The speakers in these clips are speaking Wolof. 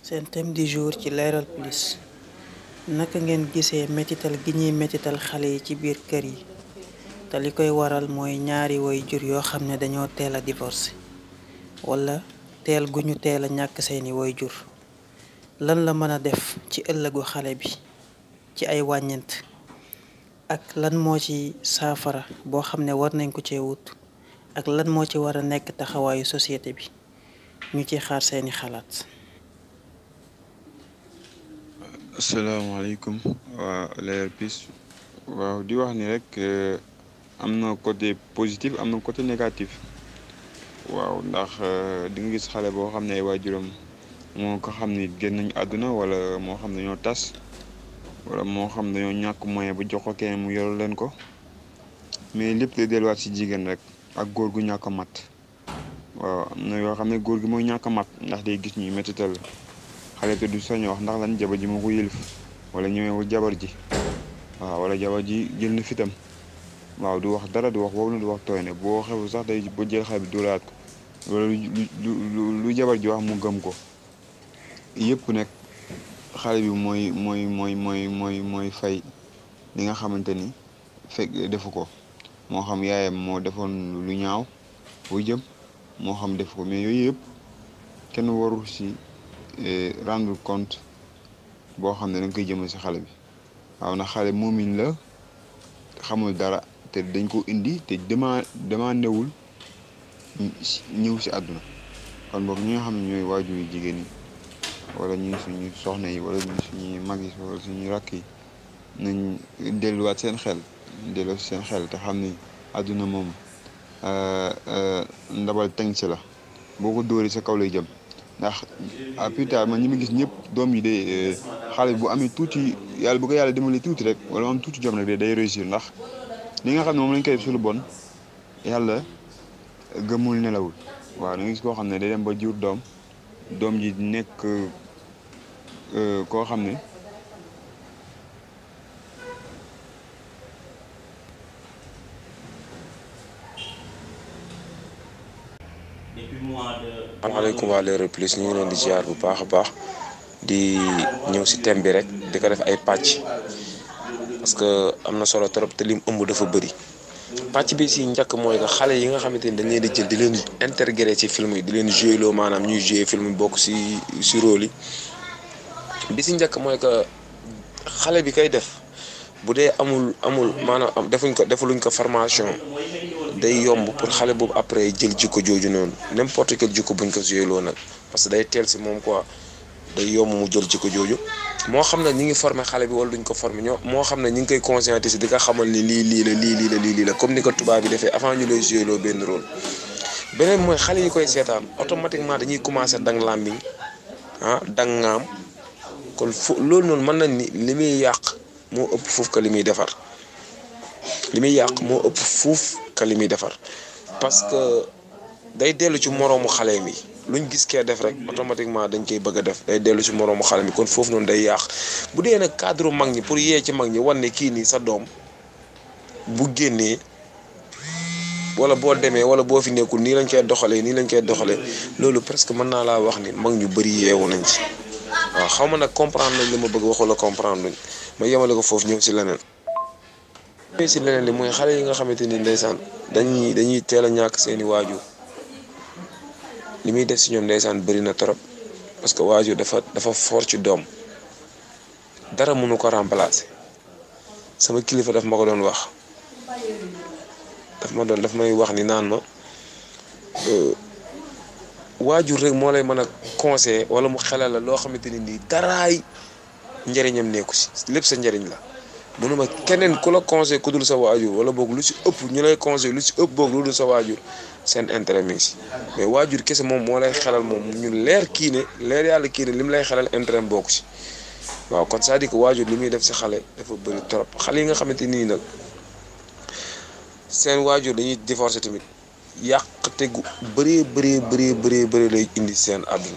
seen thème du jour ci Leral Plus naka ngeen gisee métital gi ñuy métital xale yi ci biir kër yi te li koy waral mooy ñaari way jur yoo xam ne dañoo teel a divorcé wala teel gu ñu teel a ñàkk seeni way jur lan la mën a def ci ëllëgu xale bi ci ay wàññent ak lan moo ci saafara boo xam ne war nañ ko cee wut ak lan moo ci war a nekk taxawaayu société bi ñu ci xaar seeni xalaat. asalaamaaleykum waa Leral Plus waaw di wax ni rek am na côté positif am na côté négatif waaw ndax di nga gis xale boo xam ne ay waajuram moo ko xam ni génn nañu àdduna wala moo xam ne dañoo tas wala moo xam dañoo ñàkk moyen bu jox ko kenn mu yor leen ko mais lépp lay delluwaat ci jigéen rek ak góor gu ñàkk a mat waaw am na yoo xam ne góor gi mooy ñàkk a mat ndax day gis ñuy métital xale te du sañ wax ndax lan jabar ji moo ko yëlif wala ñëwee jabar ji waaw wala jabar ji jël na fitam waaw du wax dara du wax boobu na du wax tooy ne boo xewu sax day ba jël xale bi dóoraat ko wala lu jabar ji wax mu gëm ko yëpp nekk xale bi mooy fay li nga xamante ni fekk defu ko moo xam yaayam moo defoon lu ñaaw bu jëm moo xam defu ko mais yooyu yëpp kenn warul si rendre compte boo xam ne da nga koy jëmal si xale bi waaw na xale moomin la xamul dara te dañ ko indi te demandewul ñëw si àdduna kon boog ñi nga xam ne ñooy waajur yu jigéen yi wala ñu suñu soxna yi wala ñu suñuy mag yi wala suñuy rakk yi nañ delluwaat seen xel delloo si seen xel te xam ni àdduna moom ndabal teng si la boo ko dóoree sa kaw lay jëm ndax à plus tard man ñi ma gis ñëpp doom yi de xale bu amee tuuti yàlla bu ko yàlla dimbali tuuti rek wala mu am tuuti jom rek day réussir ndax li nga xam ne moom lañ koy def su lu bon yàlla gëmul nelawul waaw da nga gis koo xam ne day dem ba jur doom ji nekk koo xam ne asalaamaaleykum waa Leral Plus ñu ngi leen di ziar bu baax a baax di ñëw si thème bi rek di ko def ay pàcc parce que am na solo trop te lim ëmb dafa bëri pàcc bi si njëkk mooy que xale yi nga xamante ni dañ leen di jël di leen intégré ci film yi di leen joué loo maanaam ñuy joué film bokk si rôle yi bi si njëkk mooy que xale bi koy def bu dee amul maanaam defaluñ ko formation day yomb pour xale boobu après jël jikko jooju noonu n'importe quel jikko buñ ko joué loo nag parce que day teel si moom quoi day yomb mu jël jikko jooju moo xam ne ñi ngi formé xale bi wala duñ ko formé moo xam ne ñi ngi koy conscientiser di ko xamal ni lii la comme ni ko tubaab bi defee avant ñu lay joué loo benn rôle. beneen mooy xale yi koy seetaan automatiquement dañuy commencé dang làmmiñ dang ngaam kon loolu noonu mën nañ ni li muy yàq moo ëpp foofu que li muy defar li muy defar parce que day dellu ci moroomu xale mi luñ gis kee def rek automatiquement dañ koy bëgg a def day dellu ci moroomu xale mi kon foofu noonu day yàq bu dee nag cadre mag ñi pour yee ci mag ñi wan ne kii nii sa doom bu génnee wala boo demee wala boo fi nekkul nii lañ koy doxalee loolu presque mën naa laa wax ni mag ñu bëri yeewu nañ ci waaw xaw ma nag comprendre nañ li ma bëgg waxula comprendre luñ ma yemale ko foofu ñëw si leneen li mooy xale yi nga xamante ni ndeysaan dañuy teel a ñàkk seeni waajur li muy def si ñoom ndeysaan bëri na trop parce que waajur dafa fort ci doom dara mënu ko remplacer sama kilifa daf ma ko doon wax daf may wax ni naan ma waajur rek moo lay mën a conseiller wala mu xelal la loo xamante ni nii daraay njëriñam nekku si lépp sa njëriñ la mënuma keneen ku la conseil ku dul sa waajur wala boog lu si ëpp ñu lay conseil lu si ëpp boog lu dul sa waajur seen intérêt mi si mais waajur kese moom moo lay xelal moom ñu leer yàlla kii ne li mu lay xelal intérêt bokk si waaw kon c'est-à-dire que waajur li muy def si xale dafa bëri trop xale yi nga xamante nii nag seen waajur dañuy divorcer tamit yàqte gu bëree lay indi seen àdduna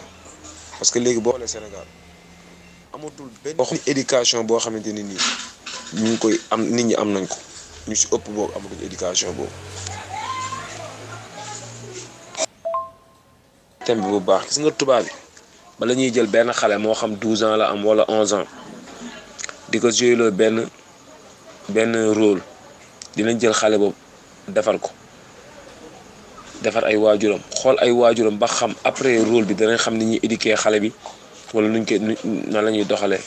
parce que léegi boo xoolee Sénégal amatul benn éducation boo xamante ni nii ñu ngi koy am nit ñi am nañ ko ñu si ëpp boobu amatuñ éducation boobu. thème bi bu baax gis nga tubaab bi bala ñuy jël benn xale moo xam 12 ans la am wala 11 ans di ko joué benn rôle dinañ jël xale boobu defar ay waajuram xool ay waajuram ba xam après rôle bi danañ xam ni ñuy éduquer xale bi wala nuñ koy nan la ñuy doxalee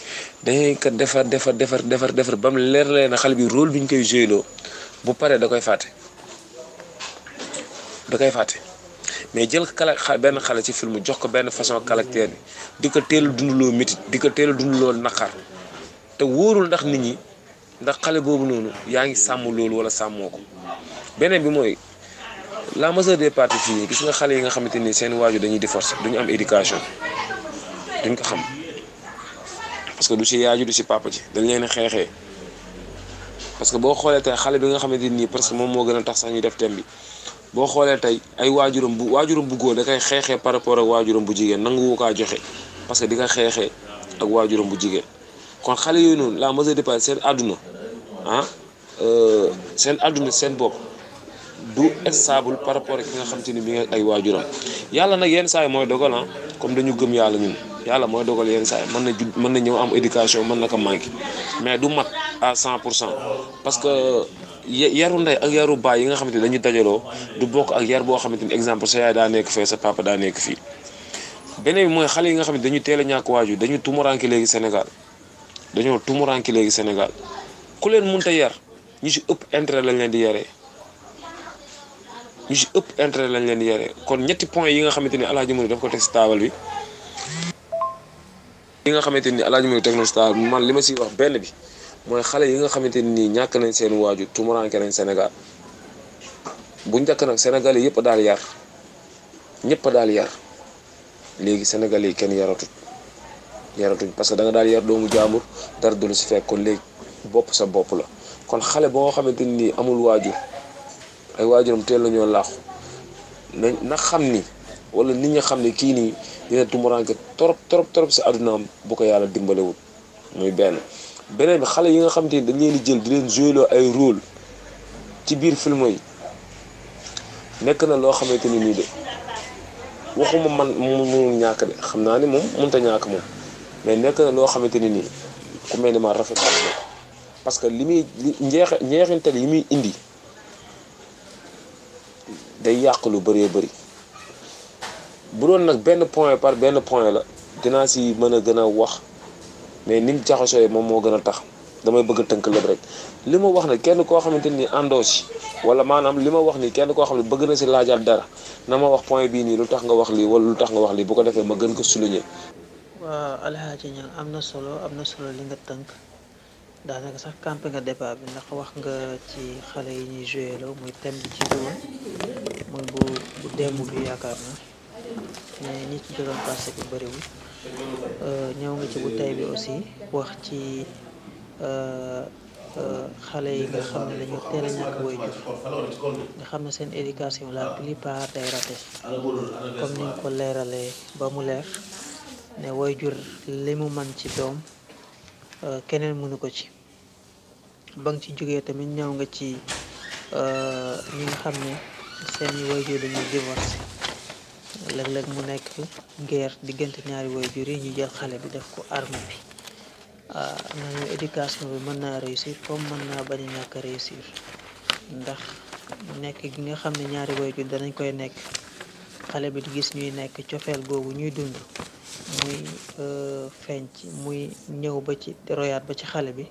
dañuy ko defar ba mu leer leen na xale bi rôle bi ñu koy joué bu paree da koy fàtte mais jël benn xale ci film jox ko benn façon caractère bi di ko teel a dundaloo métit di ko teel a dundaloo naqar te wóorul ndax nit ñi ndax xale boobu noonu yaa ngi sàmm loolu wala sàmmoo ko. beneen bi mooy la majeure des parties fii gis nga xale yi nga xamante ni seen waajur dañuy divorce duñu am éducation duñ ko xam parce que du si yaaju du si papa ji dañ leen xeexee parce que boo xoolee tey xale bi nga xamante nii parce que moom moo gën a tax sax ñu def thème bi boo xoolee tey ay waajuram bu góor da koy xeexee par rapport ak waajuram bu jigéen nanguwu kaa joxe parce que di nga xeexee ak waajuram bu jigéen kon xale yooyu noonu la majeure des parties seen àdduna seen bopp du stable par rapport ak ki nga xamante ni bi nga ay waajuram yàlla nag yenn saa yi mooy dogal comme dañu gëm yàlla ñun yàlla mooy dogal yenn saa yi mën na ñëw am éducation mën na ko manqué mais du mat à 100% parce que yaru ndey ak yaru baay yi nga xamante ni dañuy dajaloo du bokk ak yar boo xamante ni exemple sa yaay daa nekk fee sa papa daa nekk fii. beneen bi mooy xale yi nga xam ne dañu teel a ñàkk waajur dañu tumuranki léegi Sénégal ku leen mënta yar ñu si ëpp intérêt lañ leen di yaree. kon ñetti point yi nga xamante ni Alaaji Mouride daf ko teg si taabal bi man li ma siy wax benn bi mooy xale yi nga xamante ni ñàkk nañ seen waajur tumuranke nañ Sénégal bu njëkk nag Sénégal yi yëpp daal yar léegi Sénégal yi kenn yaratuñ parce que da nga daal yar doomu jaambur dara du lu si fekk kon léegi bopp sa bopp la kon xale boo xamante ni amul waajur ay waajuram teel nañoo laaxu na xam ni wala nit ñi xam ne kii nii dina tumuranke trop si àddunaam bu ko yàlla dimbalewul muy beneen bi xale yi nga xamante ni dañ leen di jël di leen joué ay rôle ci biir film yi nekk na loo xamante ni nii de waxuma man mu ñàkk de xam naa ni moom mënut a ñàkk moom mais nekk na loo xamante ni nii ku mel ni ma rafetlu ko parce que njeexintal yi muy indi day yàq lu bëree bëri bu doon nag benn point par benn point la dinaa si mën a gën a wax mais ni mu jaxasoo moom moo gën a tax damay bëgg a tënk lépp rek li ma wax ne kenn koo xamante ni àndoo si wala maanaam li ma wax ni kenn koo xam ne bëgg na si laajaat dara na ma wax point bii nii lu tax nga wax lii wala lu tax nga wax lii bu ko defee ma gën ko souligner. waaw Alhaji Niang am na solo li nga tënk daanaka sax campé nga débat bi ndax wax nga ci xale yi ñuy joué la muy thème bi ci doon muy bu démb bi yaakaar na mais ñi ci doon passé bi bëriwul ñëw nga ci bu tey bi aussi wax ci xale yi nga xam ne dañoo teel a ñàkk waajur nga xam ne seen éducation la plupart day raté comme ni nga ko leeralee ba mu leer ne waajur li mu mën ci doom keneen mënu ko ci ba nga ci jógee tamit ñëw nga ci ñi nga xam ne seen waajur dañuy divorcé léeg-léeg mu nekk guerre diggante ñaari waajur yi ñu jël xale bi def ko arme bi nañu éducation bi mën naa réussir comme mën naa bañ a ñàkk a réussir ndax nekk gi nga xam ne ñaari waajur danañ koy nekk xale bi di gis ñuy nekk cofeel googu ñuy dund muy feeñ ci muy ñëw ba ci royaat ba ci xale bi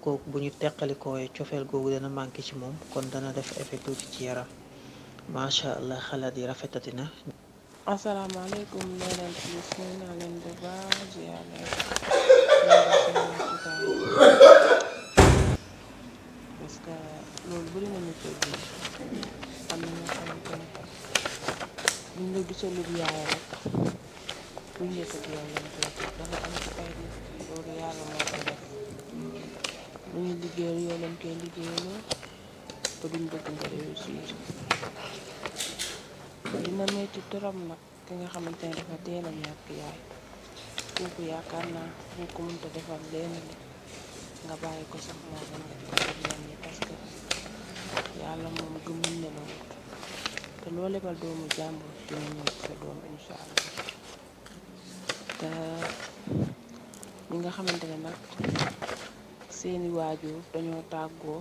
kooku bu ñu teqalikooyee cofeel googu dana manqué ci moom kon dana def effet tuuti ci yaram macha allah xalaat yi rafetati na. asalaamaaleykum leneen plus nuyu naa leen bu baax ziar parce que loolu bëri nañu ko gis am na ñoo xamante ne buñ la gisalul yaay rek buñ yëkkati yow lañ koy def dafa am ci ay nit loolu yàlla moo ko def lu ñu liggéeyal yow lañ koy liggéeyaloo te duñ bëgg nga réussir dina metti trop nag ki nga xamante ne dafa teel a ñàkk yaay kooku yaakaar naa boo ko mënta defal leen li nga bàyyi ko sax moo gën a defal leen ni parce que yàlla moom gëmuñ ne la wut te loo lebal doomu jàmbur dina ñëw sa doom incha allah te ñi nga xamante ne nag seeni waajur dañoo tàggoo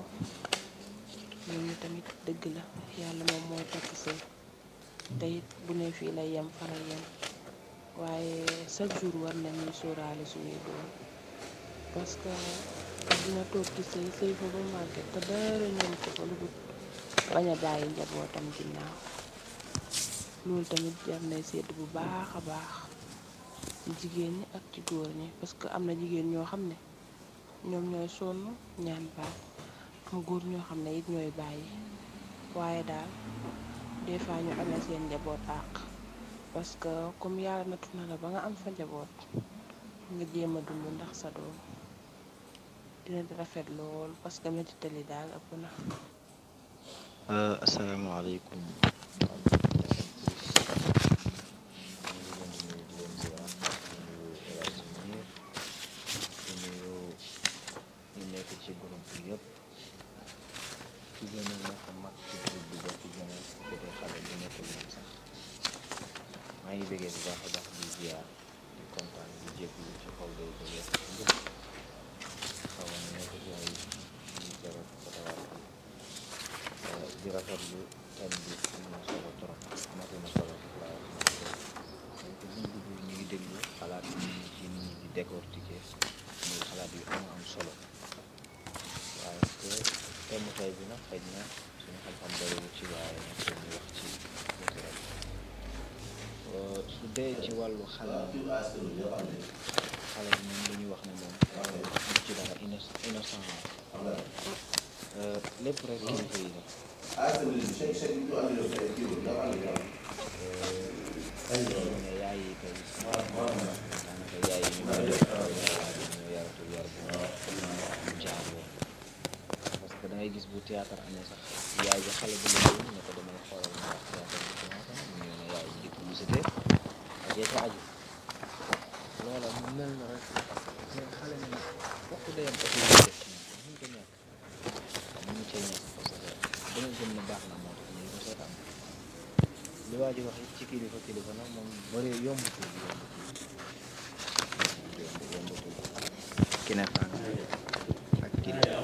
ñooñu tamit dëgg la yàlla moom mooy takk sëy te it bu ne fii lay yem fa lay yem waaye chaque jour war nañuy sóoraale suñuy doom parce que dina toog ci sëy fa ba màgget te dara ñoom ko fa lu dul bañ a bàyyi njabootam ginnaaw loolu tamit jar nay sedd bu baax a baax ci jigéen ñi ak ci góor ñi parce que am na jigéen ñoo xam ne ñoom ñooy sonn ñaan baat am góor ñoo xam ne it ñooy bàyyi waaye daal des fois ñu amee seen njaboot àq parce que comme yàlla nattu na la ba nga am fa njaboot nga jéem a dund ndax sa doom dina rafet lool parce que metitali daal ëpp na. asalaamaaleykum. nekk ci groupe bi yëpp ci gën a nekk mag ci groupe bi ba ci gën a féete xale bi nekk moom sax maa ngi bëggee bu baax a baax di ziar di kontaan di jégalu ci xaw day ko yëpp ngëm xaw ma nekk ci ay ñu jërë fatawaat bi di rafetlu thème bi am na solo trop amati na solo laa wax donc buñ dugg ñu ngi déglu xalaat yi ci nit ñi di décortiquer muy xalaat yu am solo waaye que thème tey bi nag xëy na suñu xam-xam bariwul ci waaye nag dañuy wax ci tuuti rek su dee ci wàllu xale bi moom dañuy wax ne moom du ci dara innocent lépp rek kilifa yi la ne yaay yi kay daanaka yaay yi ñu koy def ñoo yaratu yar bu jaar yoon parce que da ngay gis bu théâtre amee sax yaay bi xale bi la ñu ne ko damay xoolal ma wax théâtre bi commencé na ñu ne yaay bi di publicité ak yee ca aju loola mu mel na rek mais xale ne fokk day am opportunité ñu ko ñàkk mënu cee ñàkk parce que dana gëm ne baax na moo tax ñu ko seetaan li waa ji wax it ci kilifa nag moom bari yombatul ki ne faa nga ak kilifa